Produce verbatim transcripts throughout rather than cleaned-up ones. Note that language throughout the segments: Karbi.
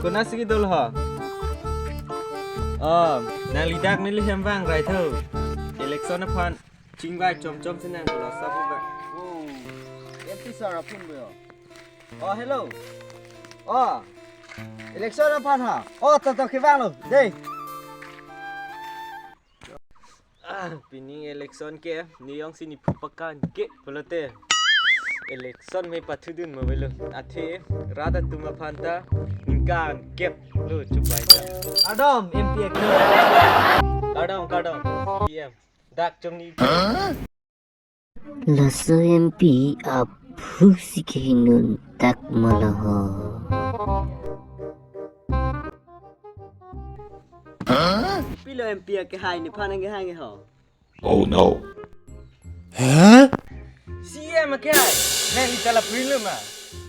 Konatsi kedo ho? Oh, nangli dak neli hem vang rai tho. Election aphan chingvai chomchom si nang kula sabu ba. Oh, M P sir aphone bo. Oh, hello. Oh, election aphan ha. Oh, to to kevang lo. Dei. Ah, pini election ke, ne jongsi ne phu pakan ke pulote election me pathudun mo avelo. Athe rat atum aphan ta ningkan kep lo chupai ta. Kardom, M P akehai. Kardom, kardom. P M. Dak chongni. Laso M P aphu si kehinun dak molo ho. Kopilo M P akehai nephan nangkehang ho? Oh no. Huh? C M akehai. Nangli ta la prilema.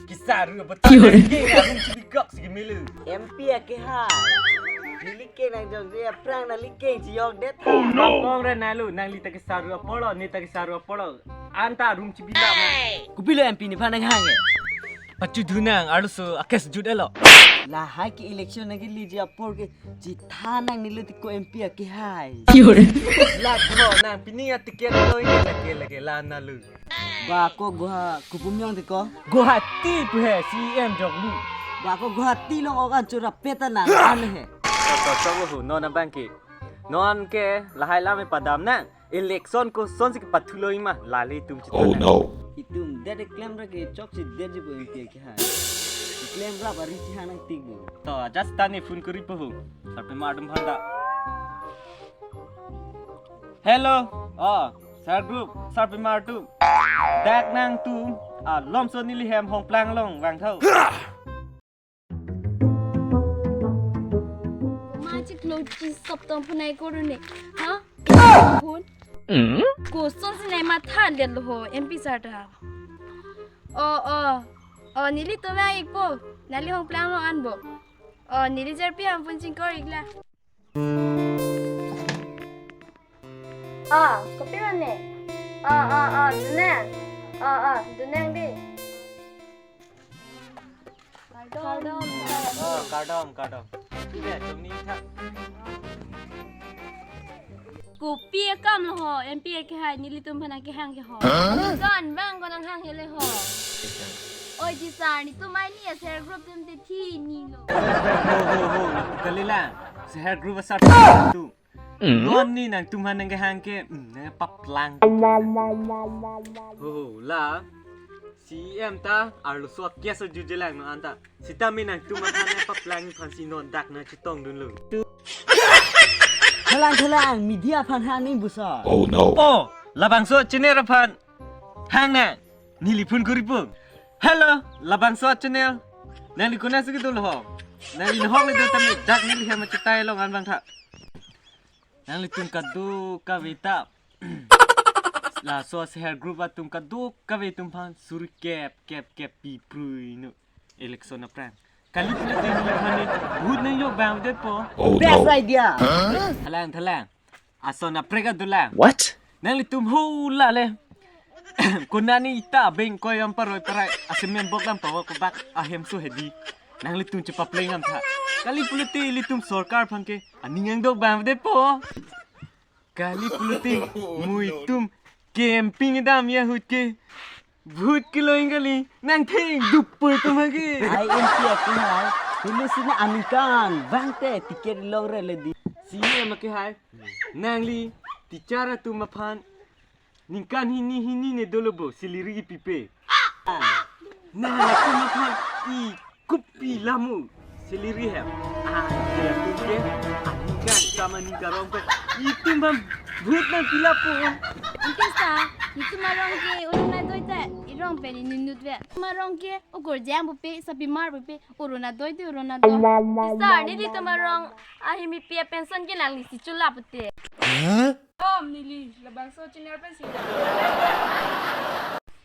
Kesaru apa ta? Kiyor. Nangli ke arum chibikok si kemelu. M P akehai. Neli ke nangjongje aphrang nangli ke chiyok det. Oh no. Kong ra nalu, nangli ta kesaru apor lo, ne ta kesaru apor lo. Anta arum chibilak ma. Kopilo M P nephan nangkehang ke? Pachudhu nang, arloso akes jut elo. Lahai ke election nangkeleji apor ke chethan nang neli tiko M P akehai. Kiyor. Lak ho nang pini a ticket lo ini lake lake la nalu. Ba ko Guha-, Kupumyong tiko? Guwahati pu he, C M joklu. Ba ko Guwahati along okan chura peta nang an he. To to to ho, non abang ke. Non ke lahai lam e padam nang. Election kosonsi kepathulo ima, lale itum chita. Oh no. Itum det klem ra ke chokche detji bo M P akehai. Klem ra bari chihang nangtik bo. To, just tani phone kori po ho. Sarpimar atum aphan ta. Hello. Oh, sir group, sarpimar atum. Dak nangtum, ah, lomso neli hem hongplang along vang tho. Ma chiklo chisop tong punai korone. Ha? Pun. Kosonsi nai matha let lo ho, M P sir ta. Oh, oh. Oh, nelitum vang-ikpo. Nangli hongplang along an bo. Oh, neli jarpi ampun chingkor-ik la. Ah, kopi mane? Ah, ah, ah, dunang. Ah, ah, dunang dei. Kardom. Oh, kardom, kardom. Iya, chomni tha. Kopi akam lo ho, M P akehai, nelitum aphan nangkehang ke ho. Huh? Don, bang ko nanghang hele ho. Oi, ji sir, netum aini a-self help group atum te thi ni lo. Ho, ho, ho, kalila. Self help group asar tu. Non ni nangtum aphan nangkehang ke, hmm, nangpaplang. Ho, ho, la. C M ta, arloso akes jujelang no anta. Sitame nangtum aphan nangpaplang aphansi non dak nangchetongdunlo. Thelang, thelang, media aphan hang ning busa. Oh no. Oh, labangso channel aphan hang nang. Neli phone kori po. Hello, labangso channel. Nangli konatsi kedo ho? Nangli nahok le do tame dak neli hem chetai along an vang tha. Nanglitum kadokave ta. Laso self help group atum kadokave atum aphan suri kep kep kep pi prui no. Election aphrang. Kali pulote neli aphan ni vote nangjok abang det po. Oh, best no idea. Thelang, thelang. Ason aprek adulang. What? Nanglitum hula le. Konani ita abeng koi am paroi parai. Asemen bok lam pawa kobak ahem so hedi. Nanglitum chepapleng am tha. Kali pulote ilitum sorkar aphan ke aning angdok abang det po. Kali pulote muitum camping dam ya ahut ke. Vote kilo ingkali, nangthengduk po itum agi. Ai M P akehai, hulu sina aningkan, bang te ticket long re le di. C M akehai, nangli, teacher atum aphan, ningkan hini hini ne dolo bo, salary ipipe. Nangtum aphan, i Kopi lamu, salary hem. Ah, jela tum ke, aningkan, kam aningkan rong pe. Itum bang, vote nangpi lapo. Angke sa, itum arong ke, oro nadoi ta, irong pen inut ve. Itum arong ke, okur jang pupe, sapimar pupe, oro nadoi te, oro nadoi. Sir, nelitum arong, ahimi pia pension ke nanglisi chula pute. Huh? Om, neli, labangso channel pensi.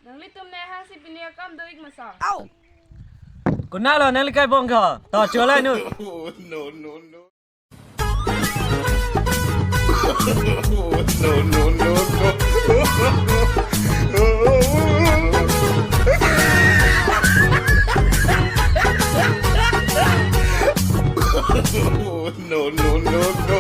Nanglitum nehang si pini akam do-ik masa. Au! Konatlo nangli kai bong ko? To, cholai nu. No, no, no. No, no, no, no. No, no, no, no.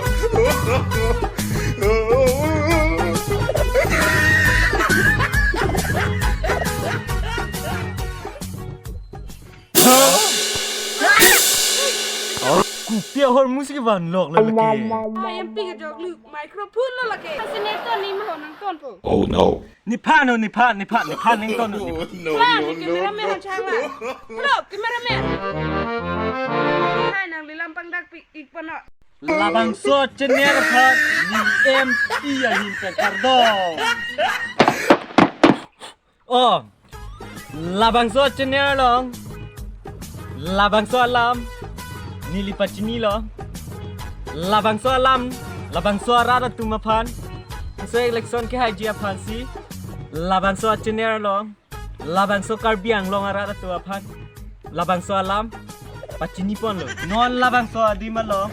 Kopi ahormu si kevanlok le lake. Ai, M P kejok lu, microphone lo lake. Senator ni ma ho nangtonpo. Oh no. Nephan ho, nephan, nephan, nephan nangton ho, nephan. No, no, no, no. Cameraman han chang la. Hello, cameraman. Hai, nangli lam pangdak pi-ik pon non. Labangso channel aphan neli M P ahin pen kardom. Oh, labangso channel along, labangso alam neli pachinilo. Labangso alam, labangso arat atum aphan, so election kehaiji aphan si, labangso channel along, labangso Karbi Anglong arat atum aphan, labangso alam pachini ponlo. Non labangso adim along,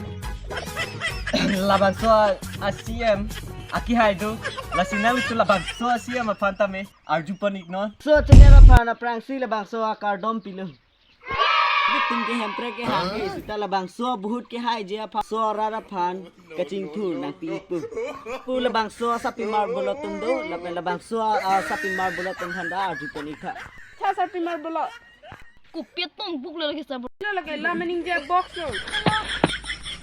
labangso a-C M akehai do, lasi nanglitum labangso a-C M aphan tame arju pon-ik non. So channel aphan aphrangsi labangso akardom pilo. Itum ke Hemprek kehang ke, sita labangso vote kehaiji aphan, so arat aphan kachingthur nangpi-ik pu. Pu labangso asapimar bolot atum do, lapen labangso asapimar bolot atum aphan ta arju pon-ik tha. Tha sapimar bolot. Kopi atum buk lo lake sabor. Lo lake la mening je box lo.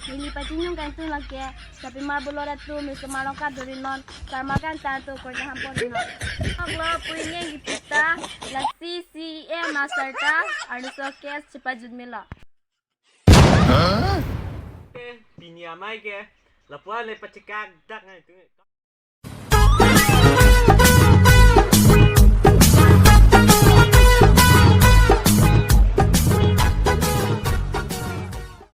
Neli pachinjung kangtung lake. Sapimar bolot atum, Mister Marlongkap duri non, Sarma Kangtang atum korte hampon non. Aglo puinge gipita, lasi C E M asarta, arniso case chepajut melo. Pini amei ke, lapu-an le pachekak dak ngai tu.